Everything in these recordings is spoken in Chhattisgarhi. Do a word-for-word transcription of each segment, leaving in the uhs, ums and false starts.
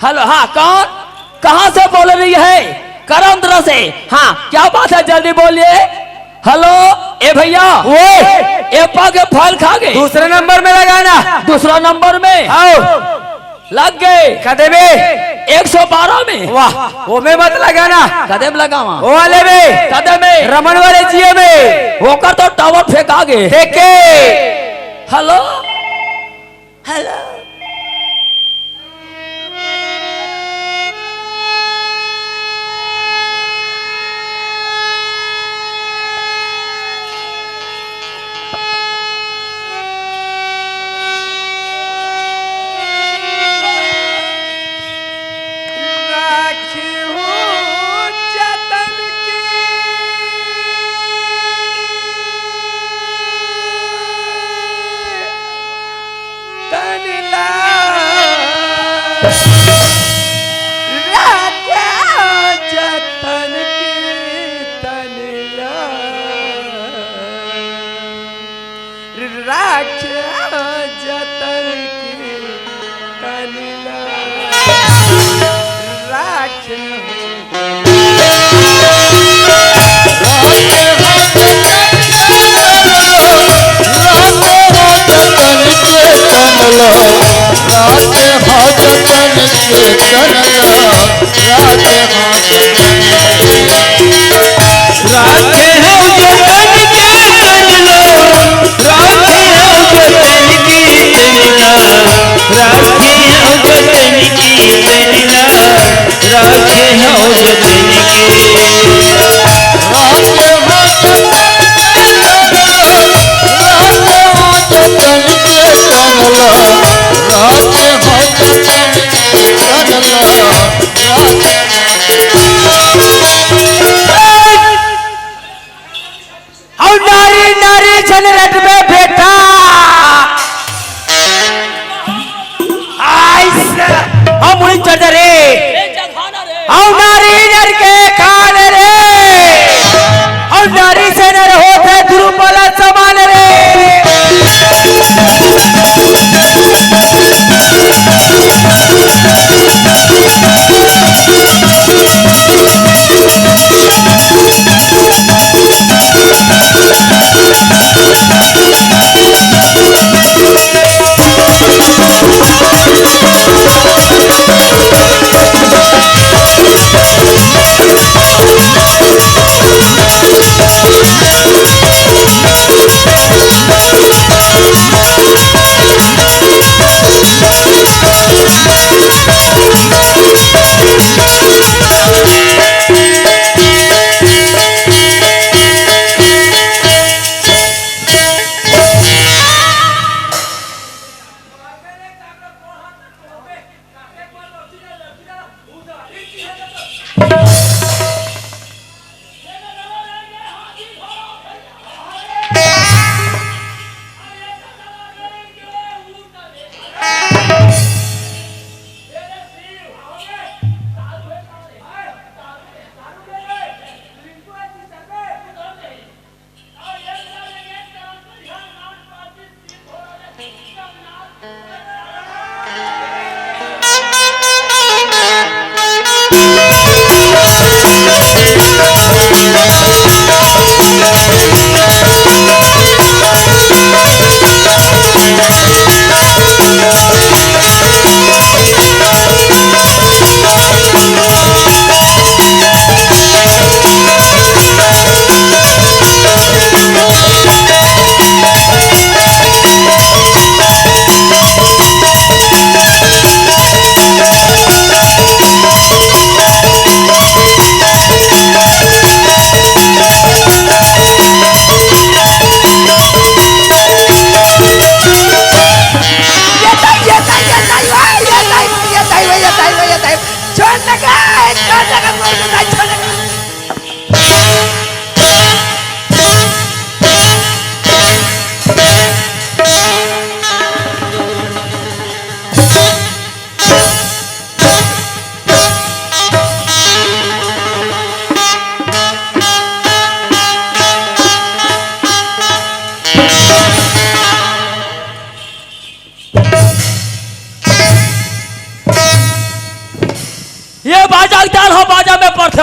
हेलो, हाँ, कौन? कहाँ से बोल रही है? करंदरा से। हाँ, क्या बात है, जल्दी बोलिए। हेलो, ए भैया, ओए! ए पा के फल खा गए। दूसरे नंबर में लगाना। दूसरा नंबर में? आओ। लग गए। कदे में? एक सौ बारह में। वाह, वो में मत लगाना। कदे में लगावा? वो वाले में। कदे में? रमन वाले जियो में। ओकर तो टावर फेंका गए। देख के। Hello, hello. राखियो जतन के तन ला। राखियो जतन के तन ला। राख जतन के तन ला। राख राखे हो जतन के तन ला, राखे हो जतन के तन ला, राखे हो जतन के तन ला, राखे हो जतन के। अउ नारी, नारी झन रटबे बेटा। आइस, हम उड़ी चढ़ जा रे। अउ नारी नर के कान रे। अउ नारी से नर होत हे दुरुपला समान रे।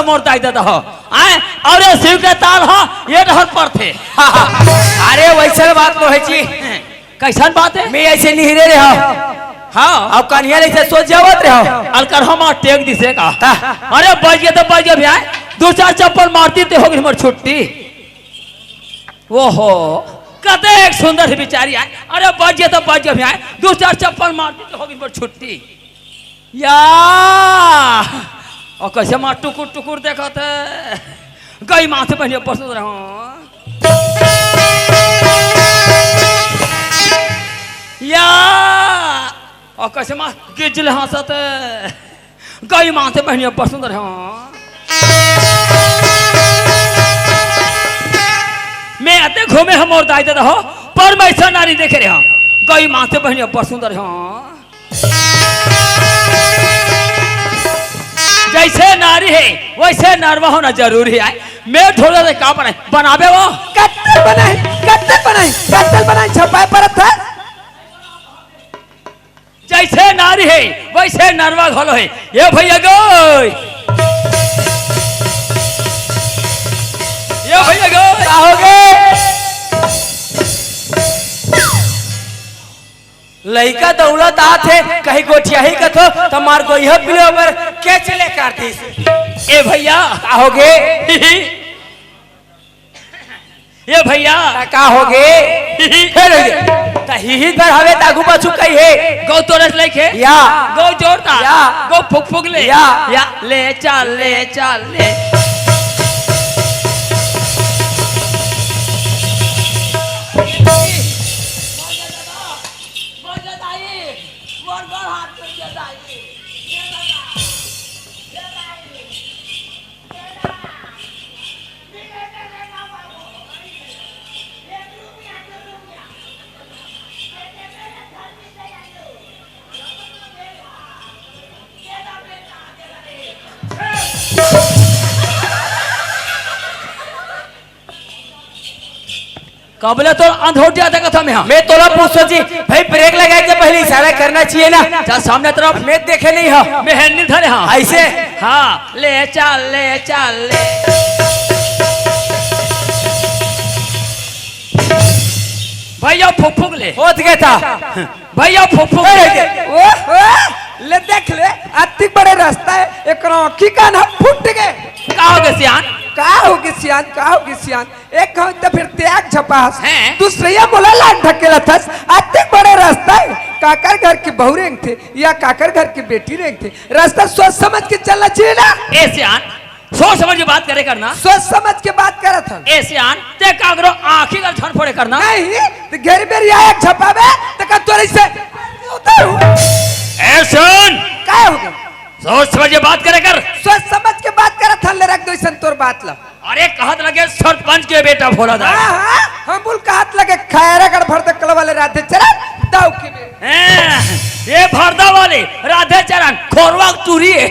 मोर दाई ददा हो। आए, अउ ये शिव के ताल हो, ये डहर परथे। अरे, वइसन बात नोहे जी। कइसन बात हे? मैं अइसे निहिरे रहे हँव। हाँ। अब कन्हैया ले से सोच जावत रहे हँव। अलकर हम टेक दिसे का। हाँ। अरे, बच गे त बच गे भई, आए। दू चार चप्पल मारतिस त होगे मोर छुट्टी। ओहो, कतेक सुंदर हे बिचारी, आए। अरे, बच गे त बच गे भई, आए। दू चार चप्पल मारतिस त होगे मोर छुट्टी। या, अउ कइसे मार टुकुर टुकुर देखत हे। गई माँ से पहले पसंद रहो। या, अउ कइसे मार गिजल हँसत हे। गई माँ से पहले पसंद रहो। मैं अते घूमे हँव मोर दाई ददा हो, पर मैं अइसन नारी देखे रहे हँव। गई माँ से पहले पसंद रहो। जइसे नारी हे, वइसे नरवा होना जरूरी हे। मैं ढोला ले का बनाई? बनाबे वो? कत्तल बनाई, कत्तल बनाई, कत्तल बनाई, छपाए परत हे। जइसे नारी हे, वइसे नरवा घलो हे। ए भइया गो, ए भइया गो। का होगे? लइका दउड़त आत हे, कहीं गोठियाही कथों, त मार गोइहा पिले ओकर केच ले काट दिस। ए भइया। का होगे? ए भइया। का, का होगे? हे रे, त हिही भर हवे त आगू पाछू कही हे। गउ तोरस लइके। या। गउ जोरदार। या। गउ फुक फुक ले। या। या, ले चल, ले चल, ले। कब ले तोर अंधोटिया देखत हँव मैं, हाँ। मैं तोला पूछत जी, भाई, ब्रेक लगाए के पहले इशारा करना चाहिए ना। चल सामने तरफ। मैं देखे नहीं हँव। मैं हेंडल धरे हँव। अइसे? हाँ, ले चल, ले चल, ले। भइया फुक फुक ले। होत गे था। भइया फुक फुक ले। ओह, ओह, ले देख ले, अतिक बड़े रस्ता हे, एकरो आँखी कान ह फूट गे। का होगे सियान? का होगे सियान? का होगे सियान? एक घाव त फिर त्याग झपास। हैं? दूसरइया मोला लान ढकेलत हस। अतिक बड़े रस्ता हे। काकर घर के बहू रेंगथे या काकर घर के बेटी रेंगथे। रस्ता सोच समझ के चलना चाहिए ना। ए सियान, सोच समझ के बात करे करना। सोच समझ के बात करत हन। ए सियान, ते काकरो आँखी ला झन फोड़े करना। नहीं, त घेर बेर या एक झपाबे, त का तोरे से उतारू। ए सुन। का होगे? सोच समझ के बात करे कर। सोच समझ के बात करत हन, ले रख दो अइसन तोर बात ला। अरे, कहत लगे सरपंच के बेटा भोला दाई। हाँ, हाँ, हम बोल कहत लगे खैरागढ़ भरदकल वाले राधे चरण दाऊ के बेटा। हैं, ए भरदा वाले राधे चरण खोरवा टूरी हे।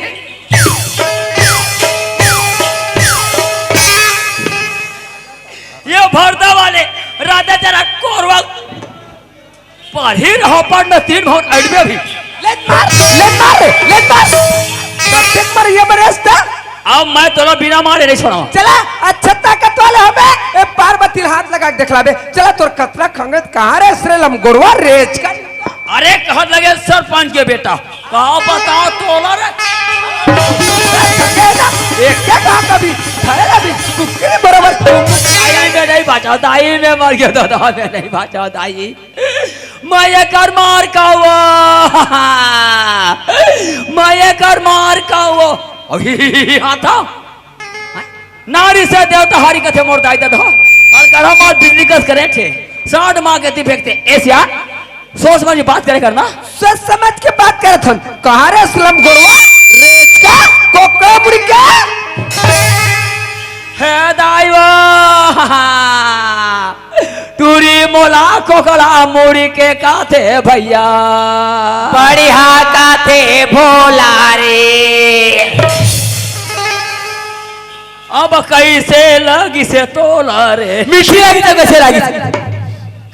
ए भरदा वाले राधे चरण खोरवा पढ़ी रहो, पढ़ में तीन भर अड़बे भी। ले मार, ले मार, ले मार। कब तक मर ये बरेस्ता? अब मैं तोला बिना मारे नहीं छोड़ाऊँ। चला, अच्छा ताकत वाले हबे। ए पार्वती ल हाथ लगा के देखलाबे। चला तोर कतरा खंगत कहाँ रे, श्री लमगोरवा रेच का। अरे कहत लगे सरपंच के बेटा। का बताओ तोला रे। एक क्या कहा कभी? अरे अभी कुकरी बराबर। दाई मैं नहीं बचाओ, दाई मैं मर गया दादा, मैं नहीं बचाओ दाई। मैं एकर मार खावो, मैं एकर मार खावो। अभी हाथा। नारी से देवता हारी कथे मोर दाई ददा। अलकरहा मार बिजली कस करे थे। साठ माँ के ती फेंकते। ए सियान, सोच समझ के बात करे करना। सोच समझ के बात करत हन। कहाँ रे असलम गोरवा? रेचका, कोकड़ा मुड़िका। हे दाई वो। टूरी मोला कोकड़ा मुड़ी के काथे भइया। बढ़िया काथे भोला रे। अब कइसे लगिसे तोला रे? मीठी लगिसे, कइसे लगिसे?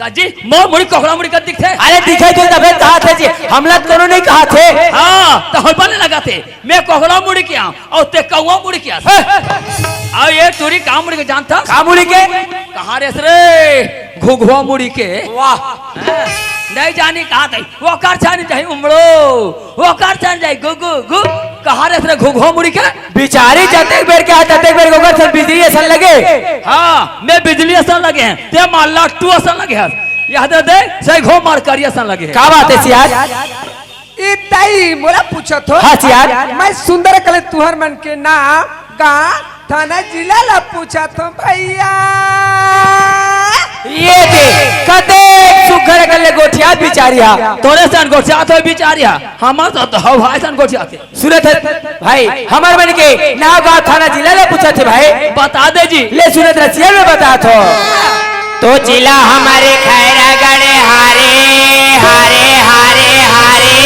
जी, मोर मुड़ी कोकड़ा मुड़ी कस दिखथे। अरे दिखे तो तभे कहाथे जी, हमला त कोनो नहीं कहाथे। हाँ, त होलबा ले लगाथे। मैं कोकड़ा मुड़ी के आंव अउ तें कौआ मुड़ी के आस। अउ ए टूरी का मुड़ी के जानथस? का मुड़ी के? कहाँ रेहेस रे? घुघुआ मुड़ी के। वाह। हाँ, नहीं जानी कहाँ तई। ओकर छानी जाही उमड़ो, ओकर छानी जाही गु, गु, गु। कहाँ रेहेस रे घुघुआ मुड़ी के? बिचारी जतेक बेर के आ, ततेक बेर के ओकर सन बिजली असन लगे। हाँ, मैं बिजली असन लगे हंव, तें मार लट्टू असन लगे हस। एदे दे, सही घो मार करिया असन लगे हे। का बात हे सियार? ए दाई, मोला पूछत हो? हाँ, सियार। मैं सुंदर कले तुंहर मन के नाम, गाँव, थाना, जिला ला पूछत हो भइया। ए दे, कतेक सुघर कले गोठियात बिचारिहा। तोरे सन गोठियात होही बिचारिहा। हमर तो हव भाई सन गोठियाथे। सुनत हस भाई, हमर मन के नाव, गाँव, थाना, जिला ला पूछत हे भाई। बता दे जी। ले सुनत रसिया में बतात हों। तो जिला हमर खैरागढ़ हरे, हरे, हरे, हरे।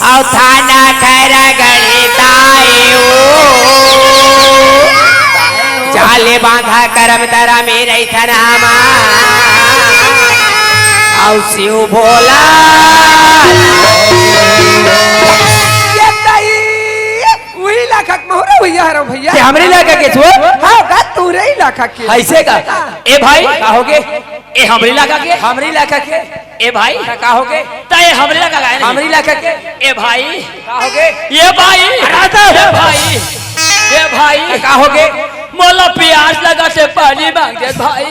अउ थाना खैरागढ़ ताई ओ। चाले बांधा करम दरा में रहिथन हमन। अउ शिव भोला। ए दाई, उही इलाका के महूं रे भइया हरंव भइया। तें हमरे इलाका के हस? हाँ, गा तुंहरे इलाका के। अइसे का? हाँ। ए भाई, का होगे? ए हमरे इलाका के? हमरे इलाका के। ए भाई, का, का होगे? त ए हमरे इलाका के आय ना? हमरे इलाका के। ए भाई, का होगे? ए भाई, अरे, ए भाई, ए भाई, का, का होगे? मोला पियास लगथे, पानी मांग दे भाई।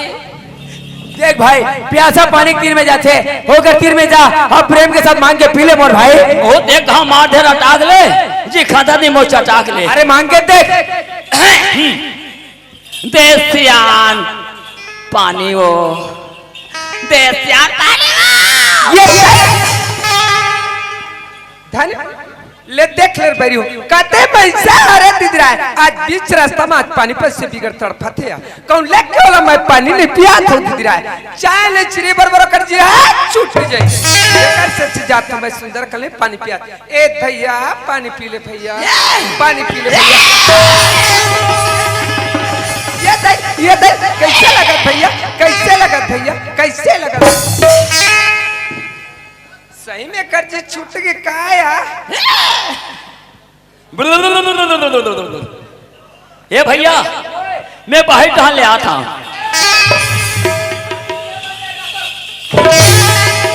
देख भाई, पियासा पानी के तीर में जाथे, होकर तीर में जा, अब प्रेम के साथ मांग के पी ले मोर भाई। ओ देख, घाव मार दे रटाक ले, जी खाता नहीं मोर चटाक ले। अरे मांग के देख। दे सियान पानी ओ, दे सियान पानी ओ। ये धन ले देख ले बैरी हो। कते पैसा हरे दिदराय। आज बीच रास्ता में आज पानी पर से बिगर तड़फत हे। कौन लेके वाला मैं पानी नहीं पियात हों दिदराय। चाय ले चिरे बर बर कर जी हाथ छूट जाए। एकर से, से जात मैं सुंदर कले पानी पियात। ए भइया पानी पी ले भइया। पानी पी ले भइया। ए दे, ए दे, कइसे लगत भइया? कइसे लगत भइया? कइसे लगत? सही में एकर जी छूट गे का यार? ए भइया, मैं बाहिर कहाँ ले आत हंव।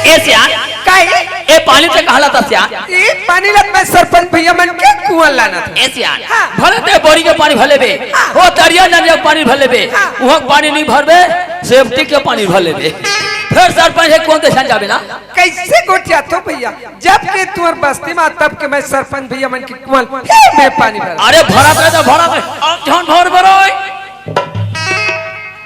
ए सियान, काहे? ए पानी तें कहाँ लाथस सियान? ए पानी ला मैं सरपंच भइया मन के कुआं लानत हंव। ए सियान, हाँ। भले तें बोरी के पानी भर लेबे, हाँ। ओ तरिया नदिया के पानी भर लेबे, हाँ। उहाँ के पानी नहीं भरबे, सेप्टिक के पानी भर लेबे। फेर सरपंच हे कोन देसन जाबे ना? कइसे गोठियाथो भइया? जब के तुंहर बस्ती में, तब के मैं सरपंच भइया मन के कुआं फिर मैं पानी भर। अरे भरत रहे तो भरत रहे, अब झन भर बरोय।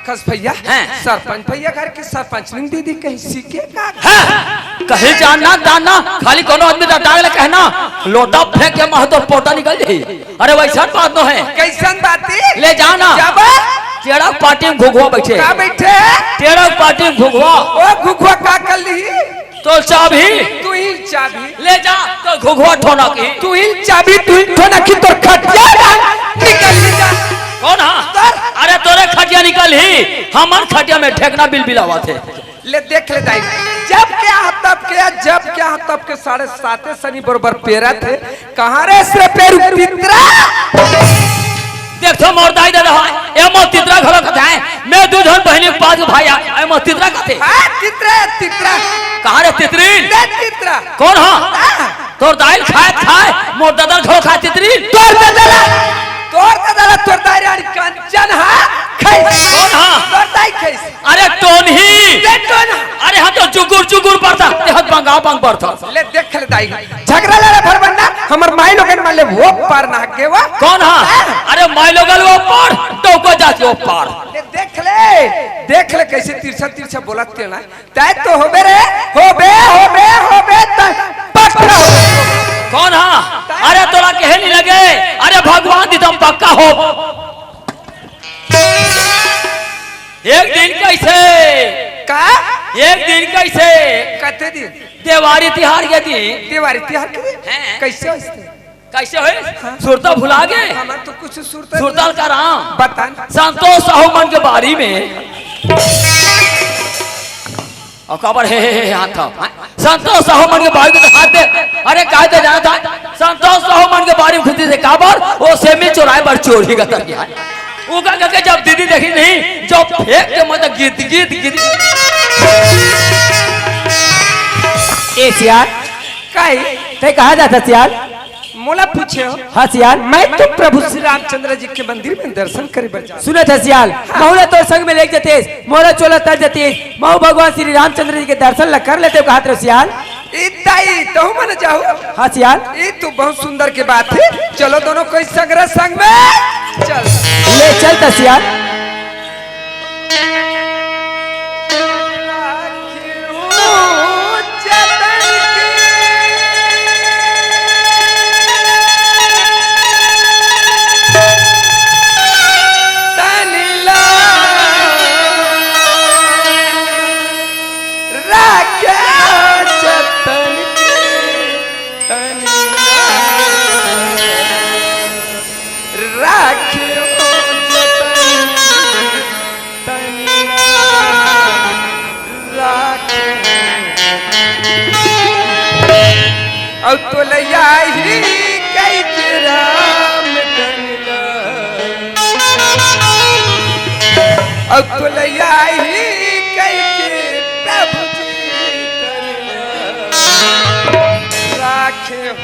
कस भइया, हैं? सरपंच भइया घर के सरपंच नहीं दीदी कहीं सीखे का? हैं? कहीं जानना दाना, खाली कोनो आदमी तो डाल ले कहना, लोटा फेंक के महतो पोटा निकल जाही। अरे वइसन बात नोहे। कइसन बात हे? ले जाना। जाबा? टेड़ा पाटी में घुघुआ बइठे। का बइठे? टेड़ा पाटी में घुघुआ। ओ घुघुआ का कर ली? तोर चाबही। तुही चाबही। ले जा, तोर घुघुआ ठोनकही। तुही चाबही, तुही ठोनकही, तोर खटिया निकलही जा। कोन हा? तोर। अरे तोरे खटिया निकलही, हमर खटिया में ढेकना बिलबिलावत हे। ले देख ले दाई, जब के हा तब के हा, जब के हा तब के साढ़े साते सनी बरोबर पेरत हे। कहाँ रे रे पेरू तितरा? देख तो मोर दाई ददा हे, ए मोर तितरा घलो कथे हे। मैं दू झन बहिनी के पास भाई आ, ए मोर तितरा कथे। हाँ, तितरा, तितरा। कहाँ रे तितरी? दे तितरा। कोन हा? हाँ। तोर दाई ल खाय त खाय, मोर ददा ल घलो खाय तितरी। तोर ददा ला, तोर ददा ला, तोर दाई रानी कंचन हा खइस। कोन हा? तोर दाई खइस। अरे टोनही। दे टोन। अरे हम तो जुगुर जुगुर बरथन, ते हा बंगा बंग बरथस। ले देख ले दाई, झगरा लड़ा भर बनना, हमर माई लोगन मन ले ओ पार ना हके वा। कोन हा? हाँ। अरे माई लोगन ओ पार, तो को जात ओ पार। ले देख ले, देख ले कइसे तिरछा तिरछा बोलत हे ना। तैं तो होबे रे, होबे, होबे, होबे, तैं पक्का होबे। कोन हा? तैं अरे तोला कहे नहीं लगे, अरे भगवान दी तुम पक्का हो। एक दिन कइसे? का? एक दिन कइसे? कते दिन? देवारी तिहार के दिन। देवारी तिहार के दिन? हैं। कइसे होइस ते? कइसे होइस? हाँ। सुरता भुला गे? हमर तो कुछ सुरता सुरता नहीं। का राम। बता ना। संतोष साहू मन के बारी में अउ काबर हे, हे, हे, हे, हाथ था। हाँ? संतोष साहू मन के बारी में हाथ दे। अरे, काय दे जाना था? संतोष साहू मन के बारी में खुशी से काबर, वो सेमी चोराय बर चोरी का तर गया। उका करके जब दीदी देखी नहीं, जब फेंक के मत गीत, गीत, गीत। ए सियार, काहे? तैं कहाँ जात हस सियार? मोला पूछे हो? हाँ सियाल। मैं तो प्रभु श्री रामचंद्र जी के मंदिर में दर्शन करे बर जा। सुनत हस सियाल, हाँ। महू ला तोर संग में लेके जतेस, मोला चोला तर जतेस, महू भगवान श्री रामचंद्र जी के दर्शन ला कर लेतेंव कहत रहेंव सियाल। ए दाई, तहू मन जाहू? हाँ सियाल। ए तो बहुत सुंदर के बात हे, चलो दोनों कोई संग रह संग में चल। ले चल त सियाल। राखे हो जतन तनिया, राखे हो जतन। अउ तोला आही कहि के राम तनिया, अउ तोला आही कहि के प्रभु जी तनिया, राखे हो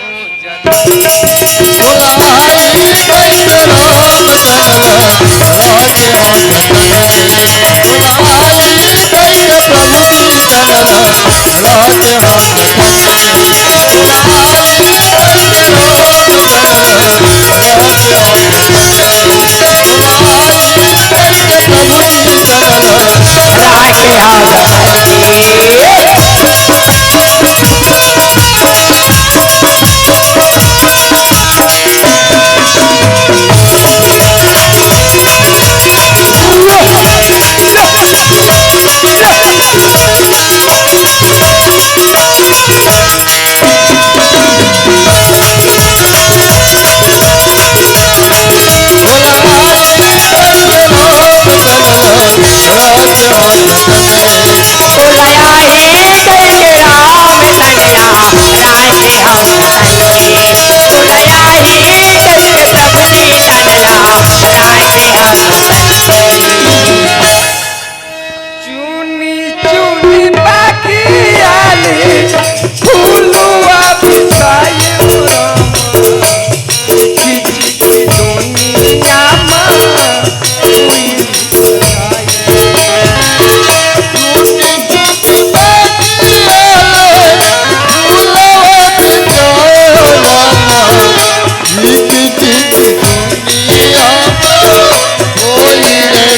चुनी चुनी बागियाली फूलवा बिसाए हो रामा, चिखी चिखी दुनिया मा कोई बिसाए। चुनी चुनी बागियाली फूलवा बिसाए हो रामा, चिखी चिखी दुनिया मा कोई रे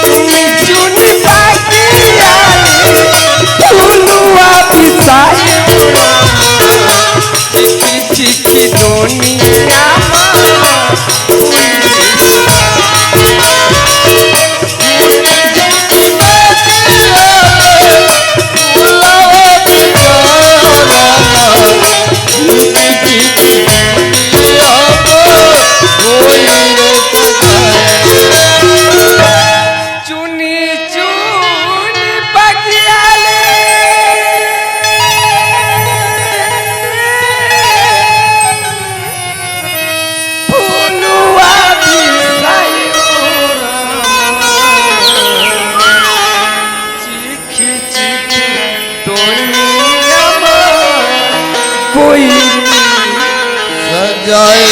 चुनी चुनी बागियाली फूलवा बिसाए हो रामा, चिखी चिखी दुनिया मा कोई चुनी चुनी बगियाले। फुलवा बिसायो रामा, चिखी चिखी दुनिया मा कोई सजाए।